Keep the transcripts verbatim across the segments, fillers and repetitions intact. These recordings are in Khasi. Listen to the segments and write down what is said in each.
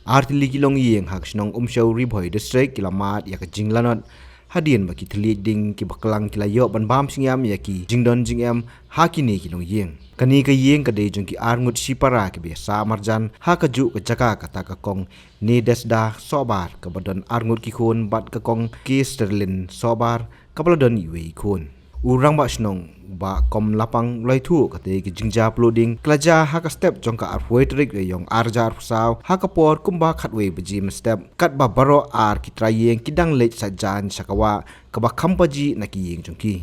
Artylli ki longïing ha ka shnong Umshaw, Ri Bhoi District ki la mad ïa ka jinglanot hadien ba ki thylliej ding kiba klang ki la ïoh ban bam sngewbha ïa ki jingdon jingem ha kine ki longïing. Kane ka ïing ka dei jong ki arngut shipara kiba ïa sah marjan ha kajuh ka jaka kata ka kong Nedesda Sohbar kaba don arngut ki khun bad ka kong Kesterlin Sohbar kaba la don iwei i khun. U rangbah shnong Bah Kom Lapang u la ïathuh katei ka jingjia pluh ding ka la jia ha ka step jong ka arphew tarik Rymphang arhajar arphew saw ha ka por kumba khatwei baje mynstep, katba baroh ar ki trai ïing ki dang leit sait jaiñ sha ka wah kaba kham pajih na ki ïing jong ki.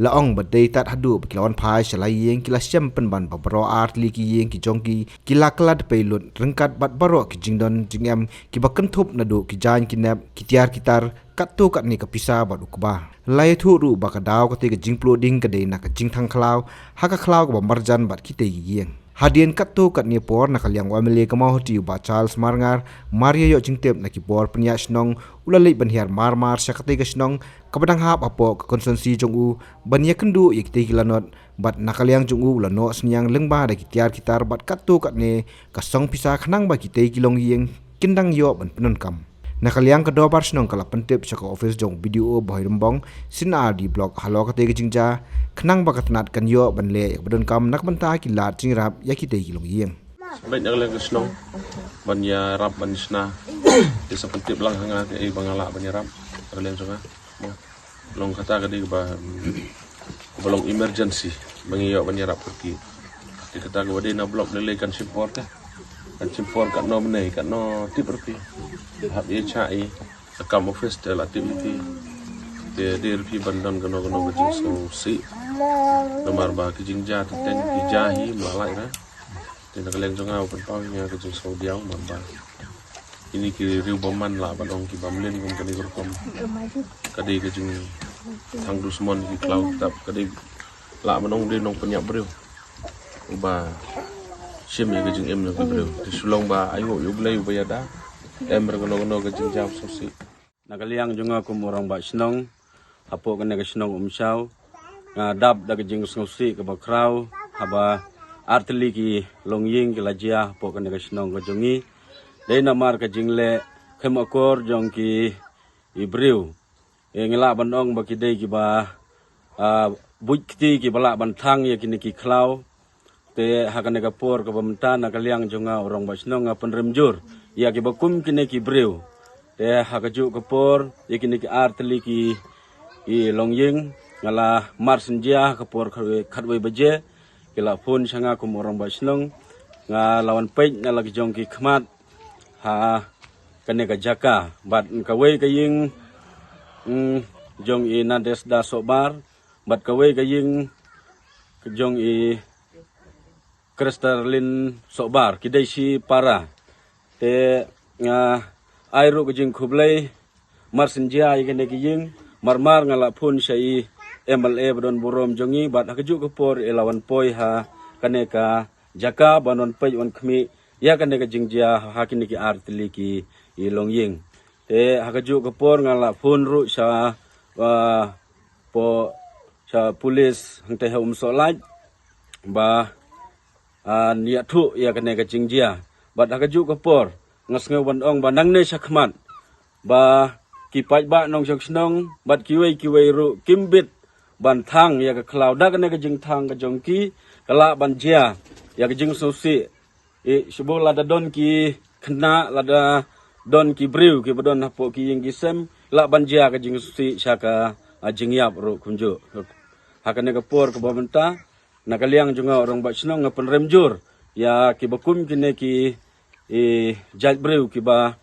La ong ba dei tad haduh ba ki la wan phai sha la ïing ki la shem pynban ba baroh artylli ki ïing ki jong ki ki la kylla dpei lut ryngkat bad baroh ki jingdon jingem kiba kynthup naduh ki jaiñ ki nep, ki tiar ki tar, katto katne ka pisa bad u kba. La ïathuh ruh ba ka daw katei ka jingpluh ding ka dei na ka jingthang khlaw ha ka khlaw kaba marjan bad kitei ki ïing. Hadien katto katne por, na ka liang u M L A ka Mawhati u Bah Charles Marngar, mar ïa ïoh jingtip na ki bor pynïaid shnong, u la leit ban hiar mar mar sha katei ka shnong kaba dang hap hapoh ka konstituensi jong u ban ïakynduh ïa kitei ki lanot, bad na ka liang jong u u la noh synñiang lyngba da ki tiar ki tar bad katto katne ka song pisa khnang ba kitei ki longïing kin dang ïoh ban pyndonkam. Na ka liang ka dorbar shnong ka la pyntip sha ka ophis jong u B D O Bhoirymbong, Synod Block halor katei ka jingjia, khnang ba ka tnat kan ïoh ban leh ïa kaba donkam na ka bynta ki lad jingïarap ïa kitei ki longïing. Bad na ka liang ka shnong ban ïarap ban shna, te sa pyntip lang ha nga kaei ba nga lah ban ïarap na ka liang jong nga. Long kata ka dei kaba, mm, kaba long emergency ba ngi ïoh ban ïarap ïa ki. Te kata kaba dei na block lei lei kan shim por te. Kan shim por katno mynne, katno tip ïa ki. Hap ïa cha i, sa kam office te la tip ïa ki. Te dei ïa ki ban don kano kano ka jingsngewsih. Namar ba ki jingjia te teng ki jia hi, ym lah lait re. Te na ka liang jong nga u pynpaw ïa nga ka jingsngewdiaw namar ba kine ki riew bymman lah ban ong ki bymlin kum kane ka rukom. Ka dei ka jingthang dusmon ki khlaw, tap ka dei lah ban ong dei nongpynïap briew uba shim ïa ka jingim jong ki briew. Te shu long ba ainguh ïa U Blei uba ïada, em re kano kano ka jingjia sngewsih. Na ka liang jong nga kum u rangbah shnong hapoh kane ka shnong Umshaw, nga dap da ka jingsngewsih kaba khraw haba artylli ki longïing ki la jia hapoh kane ka shnong ka jong ngi. Dei namar ka jingleh kham akor jong ki, i briew. E, ngi lah ban ong ba ki dei kiba, ah, buit kti kiba lah ban thang ïa kine ki khlaw. Te ha kane ka por kaba mynta, na ka liang jong nga u rangbah shnong nga pynrem jur ïa kiba kum kine ki briew. Te ha kajuh ka por ïa kine ki artylli ki, i longïing nga la mar synjia ha ka por khatwei, khatwei baje, ki la phone sha nga kum u rangbah shnong, nga la wan peit na la ki jong ki khmat ha kane ka jaka bad kawei ka ïing, mm, jong i Nadesda Sohbar bad kawei ka ïing jong i Christalin Sohbar, ki dei shipara. Te nga ai ruh ka jingkhublei mar synjia ïa kine ki ïing, mar mar nga la phone sha i M L A ba don burom jong ngi bad ha kajuh ka por i la wan poi ha kane ka jaka ban wan peit wan khmih ïa kane ka jingjia ha kine ki artylli ki, i longïing. Te ha kajuh ka por nga la phone ruh sha, ah, po, sha pulis hangtei ha Umsohlait ba, ah, ïathuh ïa kane ka jingjia. Bad ha kajuh ka por nga sngew ban ong ba nangne shakhmat ba ki paidbah nongshong shnong bad kiwei kiwei ruh kim bit ban thang ïa ka khlaw. Da kane ka jingthang ka jong ki ka lah ban jia ïa ka jingsngewsih. I, shu bun lada don ki khynnah, lada don ki briew kiba don hapoh ki ïing ki sem, lah ban jia ka jingsngewsih sha ka, ah, jingïap ruh kumjuh. Ha kane ka por kaba mynta, na ka liang jong nga u rangbah shnong nga pynrem jur ïa kiba kum kine ki, i, jait briew kiba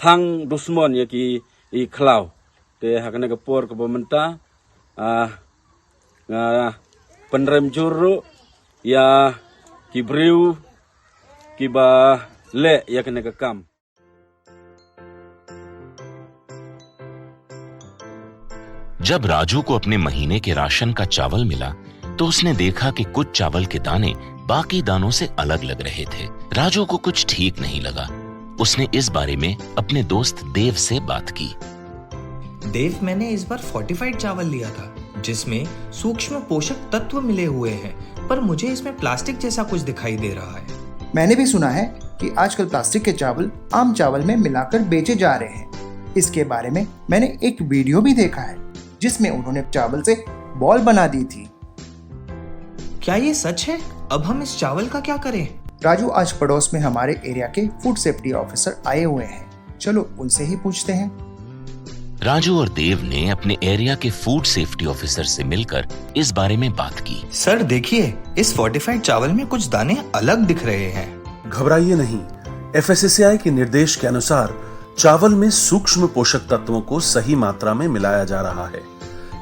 thang dusmon ïa ki, i, khlaw. Te ha kane ka por kaba mynta, ah, nga pynrem jur ruh ïa ki briew kiba leh ïa kane ka kam. जब राजू को अपने महीने के राशन का चावल मिला, तो उसने देखा कि कुछ चावल के दाने बाकी दानों से अलग लग रहे थे। राजू को कुछ ठीक नहीं लगा। उसने इस बारे में अपने दोस्त देव से बात की। देव, मैंने इस बार फोर्टिफाइड चावल लिया था, जिसमें सूक्ष्म पोषक तत्व मिले हुए हैं, पर मुझे इसमें प्लास्टिक जैसा कुछ दिखाई दे रहा है। मैंने भी सुना है कि आजकल प्लास्टिक के चावल आम चावल में मिलाकर बेचे जा रहे हैं। इसके बारे में मैंने एक वीडियो भी देखा है, जिसमें उन्होंने चावल से बॉल बना दी थी। क्या ये सच है? अब हम इस चावल का क्या करें? राजू, आज पड़ोस में हमारे एरिया के फूड सेफ्टी ऑफिसर आए हुए हैं, चलो उनसे ही पूछते हैं। राजू और देव ने अपने एरिया के फूड सेफ्टी ऑफिसर से मिलकर इस बारे में बात की। सर, देखिए, इस फोर्टिफाइड चावल में कुछ दाने अलग दिख रहे हैं। घबराइए नहीं, एफएसएसएआई के निर्देश के अनुसार चावल में सूक्ष्म पोषक तत्वों को सही मात्रा में मिलाया जा रहा है।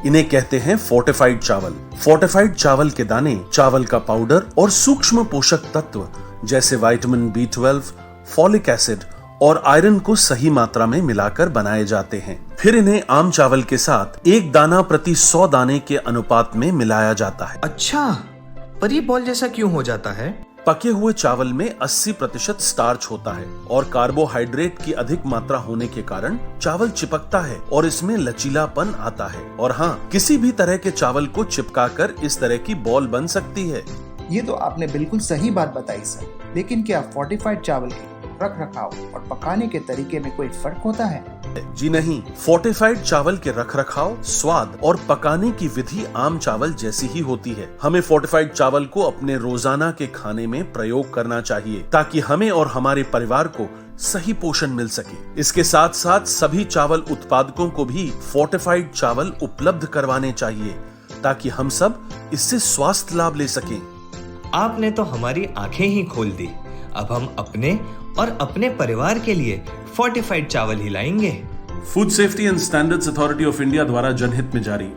इन्हें कहते हैं फोर्टिफाइड चावल। फोर्टिफाइड चावल के दाने चावल का पाउडर और सूक्ष्म पोषक तत्व जैसे vitamin B twelve, folic acid और आयरन को सही मात्रा में मिलाकर बनाए जाते हैं। फिर इन्हें आम चावल के साथ एक दाना प्रति सौ दाने के अनुपात में मिलाया जाता है। अच्छा, पर ये बॉल जैसा क्यों हो जाता है? पके हुए चावल में अस्सी प्रतिशत स्टार्च होता है और कार्बोहाइड्रेट की अधिक मात्रा होने के कारण चावल चिपकता है और इसमें लचीलापन आता है। और हाँ, किसी भी तरह के चावल को चिपकाकर इस तरह की बॉल बन सकती है। ये तो आपने बिल्कुल सही बात बताई सर, लेकिन क्या फोर्टिफाइड चावल के रख रखाव और पकाने के तरीके में कोई फर्क होता है? जी नहीं, फोर्टिफाइड चावल के रखरखाव, स्वाद और पकाने की विधि आम चावल जैसी ही होती है। हमें फोर्टिफाइड चावल को अपने रोजाना के खाने में प्रयोग करना चाहिए, ताकि हमें और हमारे परिवार को सही पोषण मिल सके। इसके साथ साथ सभी चावल उत्पादकों को भी फोर्टिफाइड चावल उपलब्ध करवाने चाहिए, ताकि हम सब इससे स्वास्थ्य लाभ ले सकें। आपने तो हमारी आंखें ही खोल दी। अब हम अपने और अपने परिवार के लिए फोर्टिफाइड चावल ही लाएंगे। Food Safety and Standards Authority of India द्वारा जनहित में जारी।